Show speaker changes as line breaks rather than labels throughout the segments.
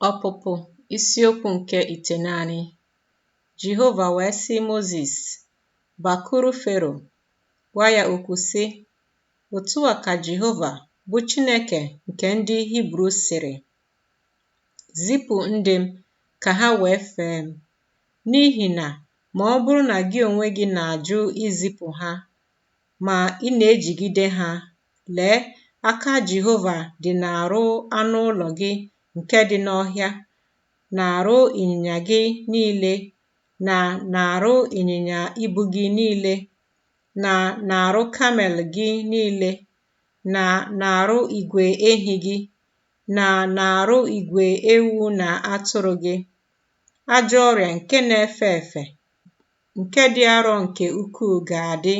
Ọpụpụ isiokwu nke itenaanị. Jehova wee sị Mozis, Bakuru Fero, gwa ya okwu sị, Otu a ka Jehova, bụ Chineke nke ndị Hibru sịrị, Zipụ ndị m ka ha wee fee m. N'ihi na ma ọ bụrụ na gị onwe gị na-ajụ izipụ ha, ma ị na-ejigide ha, lee, aka Jehova dị n'arụ anụ ụlọ gị nke dị n'ọhịa, n'arụ ịnyịnya gị niile, na n'arụ ịnyịnya ibu gị niile, na n'arụ kamel gị niile, na n'arụ igwe ehi gị, na n'arụ igwe ewu na atụrụ gị, ajọ ọrịa nke na-efe efe, nke dị arọ nke ukwuu ga-adị.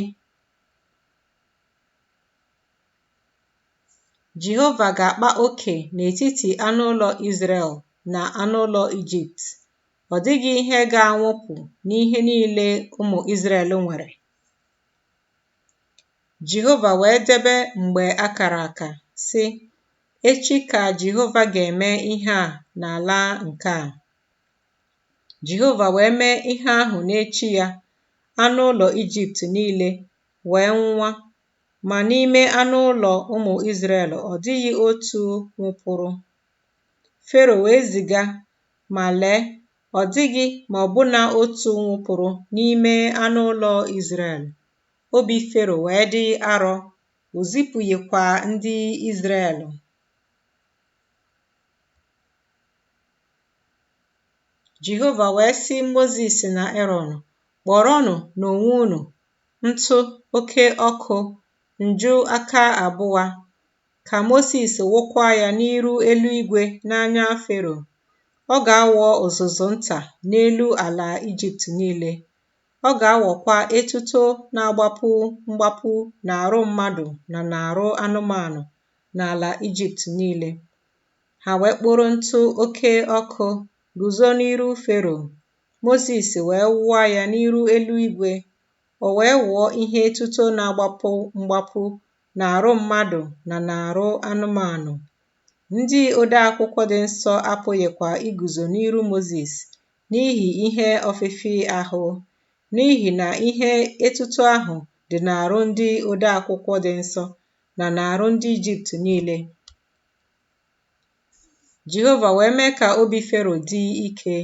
Jehova ga-akpa oke n'etiti anụ ụlọ Izrel na anụ ụlọ Ijipt, ọ dịghị ihe ga-anwụpụ n'ihe niile ụmụ Izrel nwere. Jehova wee debe mgbe a kara aka, sị, Echi ka Jehova ga-eme ihe a n'ala nke a. Jehova wee mee ihe ahụ n'echi ya, anụ ụlọ Ijipt niile wee nwụa, ma n'ime anụ ụlọ ụmụ Izrel ọ dịghị otu nwụpụrụ. Fero wee ziga, ma lee, ọ dịghị ma ọbụna otu nwụpụrụ n'ime anụ ụlọ Izrel. Obi Fero wee dị arọ, o zipụghịkwa ndị Izrel. Jehova wee sị Mozis na Erọn, Kpọrọnụ n'onwe unu ntụ oke ọkụ nju aka abụa, ka Mozis wụkwa ya n'iru eluigwe n'anya Fero. Ọ ga-aghọ uzuzu nta n'elu ala Ijipt niile. Ọ ga-aghọkwa etuto na-agbapụ mgbapụ n'arụ mmadụ na n'arụ anụmanụ n'ala Ijipt niile. Ha wee kporo ntụ oke ọkụ guzo n'iru Fero. Mozis wee wụọ ya n'iru eluigwe, o wee ghọọ ihe etuto na-agbapụ mgbapụ n'arụ mmadụ na n'arụ anụmanụ. Ndị odeakwụkwọ dị nsọ apụghịkwa iguzo n'iru Mozis n'ihi ihe ọfịfị ahụ, n'ihi na ihe etuto ahụ dị n'arụ ndị odeakwụkwọ dị nsọ na n'arụ ndị Ijipt niile. Jehova wee mee ka obi Fero dị ike,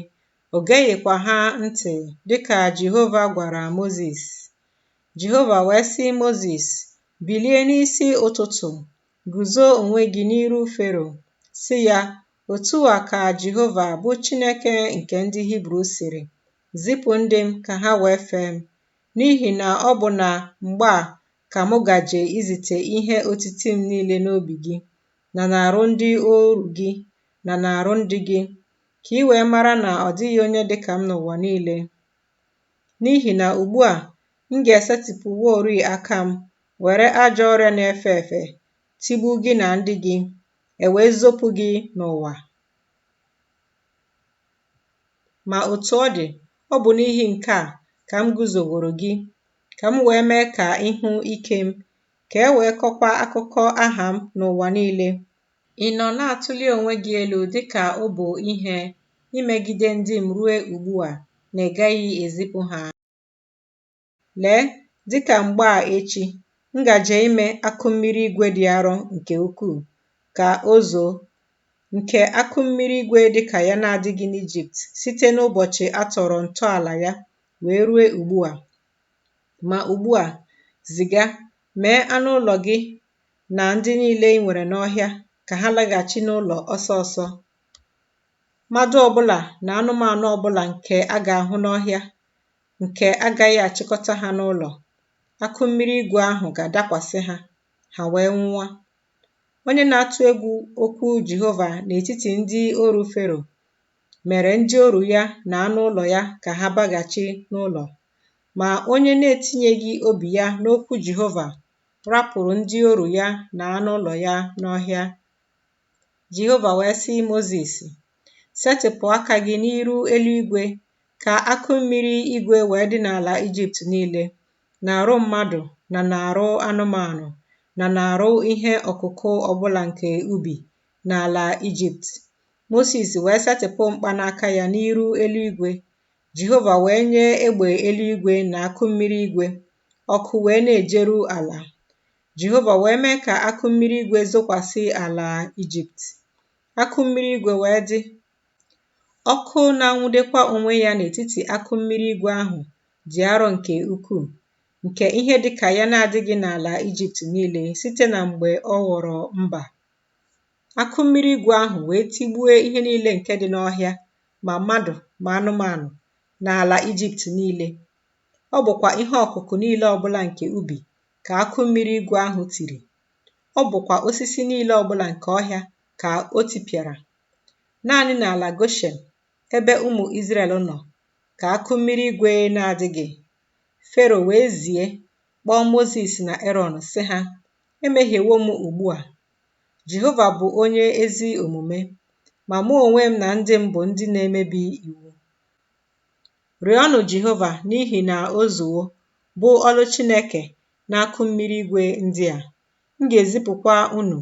o geghịkwa ha ntị, dị ka Jehova gwara Mozis. Jehova wee sị Mozis, Bilie n'isi ụtụtụ, guzo onwe gị n'iru Fero, sị ya, Otu a ka Jehova, bụ Chineke nke ndị Hibru sịrị, Zipụ ndị m ka ha wee fee m. N'ihi na ọ bụ na mgbe a ka mụ gaje izite ihe otiti m niile n'obi gị, na n'arụ ndị oru gị, na n'arụ ndị gị, ka i wee mara na ọ dịghị onye dị ka m n'ụwa niile. N'ihi na ugbu a m ga-esetịpụworị aka m, were ajọ ọrịa na-efe efe tigbu gị na ndị gị, e wee zopụ gị n'ụwa. Ma otu ọ dị, ọ bụ n'ihi nke a ka m guzoworo gị, ka m wee mee ka ị hụ ike m, ka e wee kọkwa akụkọ aha m n'ụwa niile. Ị nọ na-atụli onwe gị elu dị ka obo ihe imegide ndị m ruo ugbu a na ị gaghị ezipụ ha. Lee, dị ka mgbe a echi, m gaje ime akụ mmiri igwe dị arọ nke ukwuu ka o zoo, nke akụ mmiri igwe dị ka ya na-adịghị n'Ijipt site n'ụbọchị a tọrọ ntọala ya wee rue ugbu a. Ma ugbu a, ziga, mee anụ ụlọ gị na ndị niile i nwere n'ọhịa ka ha laghachi n'ụlọ ọsọ ọsọ. Mmadụ ọbụla na anụmanụ ọbụla nke a ga-ahụ n'ọhịa, nke agaghị achịkọta ha n'ụlọ, akụ mmiri igwe ahụ ga-adakwasị ha, ha wee nwụọ. Onye na-atụ egwu okwu Jehova n'etiti ndị oru Fero mere ndị oru ya na anụ ụlọ ya ka ha baghachi n'ụlọ. Ma onye na-etinyeghị obi ya n'okwu Jehova rapụrụ ndị oru ya na anụ ụlọ ya n'ọhịa. Jehova wee sị Mozis, Setịpụ aka gị n'iru eluigwe, ka akụ mmiri igwe wee dị n'ala Ijipt niile, n'arụ mmadụ na n'arụ anụmanụ na n'arụ ihe ọkụkụ ọbụla nke ubi n'ala Ijipt. Mosis wee setịpụ mkpanaka ya n'iru eluigwe, Jehova wee nye egbe eluigwe na akụ mmiri igwe, ọkụ wee na-ejeru ala. Jehova wee mee ka akụ mmiri igwe zokwasị ala Ijipt. Akụ mmiri igwe wee dị, ọkụ na-anwudekwa onwe ya n'etiti akụ mmiri igwe ahụ dị arọ nke ukwuu, nke ihe dị ka ya na-adịghị n'ala Ijipt niile site na mgbe ọ ghọrọ mba. Akụ mmiri igwe ahụ wee tigbue ihe niile nke dị n'ọhịa, ma mmadụ ma anụmanụ, n'ala Ijipt niile. Ọ bụkwa ihe ọkụkụ niile ọbụla nke ubi ka akụ mmiri igwe ahụ tiri. Ọ bụkwa osisi niile ọbụla nke ọhịa ka o tipịara. Naanị n'ala Goshen, ebe ụmụ Izrel nọ, ka akụ mmiri igwe na-adịghị. Fero wee zie, kpọọ Mozis na Erọn, sị ha, Emehiewo m ugbu a. Jehova bụ onye ezi omume, ma mụ onwe m na ndị m bụ ndị na-emebi iwu. Rịọnụ Jehova, n'ihi na o zuwo, bụ ọlụ Chineke n'akụ mmiri igwe ndị a. M ga-ezipụkwa unu,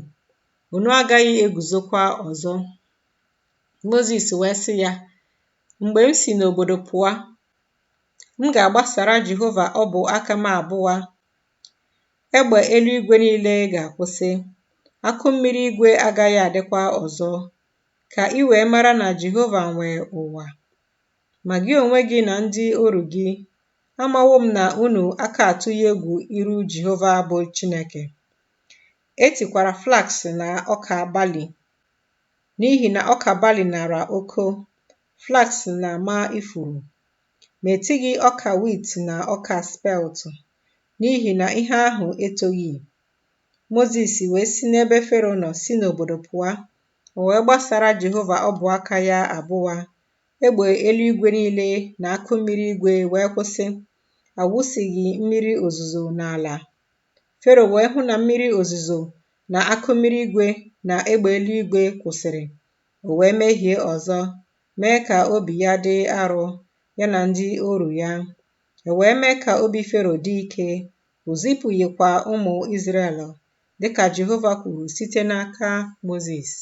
unu agaghị eguzokwa ọzọ. Mozis wee sị ya, Mgbe m si n'obodo pụọ, m ga-agbasara Jehova ọbụ aka m abụọ, egbe eluigwe niile ga-akwụsị, akụ mmiri igwe agaghị adịkwa ọzọ, ka i wee mara na Jehova nwe ụwa. Ma gị onwe gị na ndị oru gị, amawo m na unu aka atụghị egwu iru Jehova bụ Chineke. E tikwara flax na ọka bali, n'ihi na ọka bali nara oko, flax na-ama ifuru. Ma etighị ọka wit na ọka spelt, n'ihi na ihe ahụ etoghị. Mozis wee si n'ebe Fero nọ si n'obodo pụọ, o wee gbasara Jehova ọbụ aka ya abụọ, egbe eluigwe niile na akụ mmiri igwe wee kwụsị, a wụsịghị mmiri ozuzo n'ala. Fero wee hụ na mmiri ozuzo na akụ mmiri igwe na egbe eluigwe kwụsịrị, o wee mehie ọzọ, mee ka obi ya dị arọ, ya na ndị oru ya. E wee mee ka obi Fero dị ike, o zipụghịkwa ụmụ Izrel, dị ka Jehova kwuru site n'aka Mozis.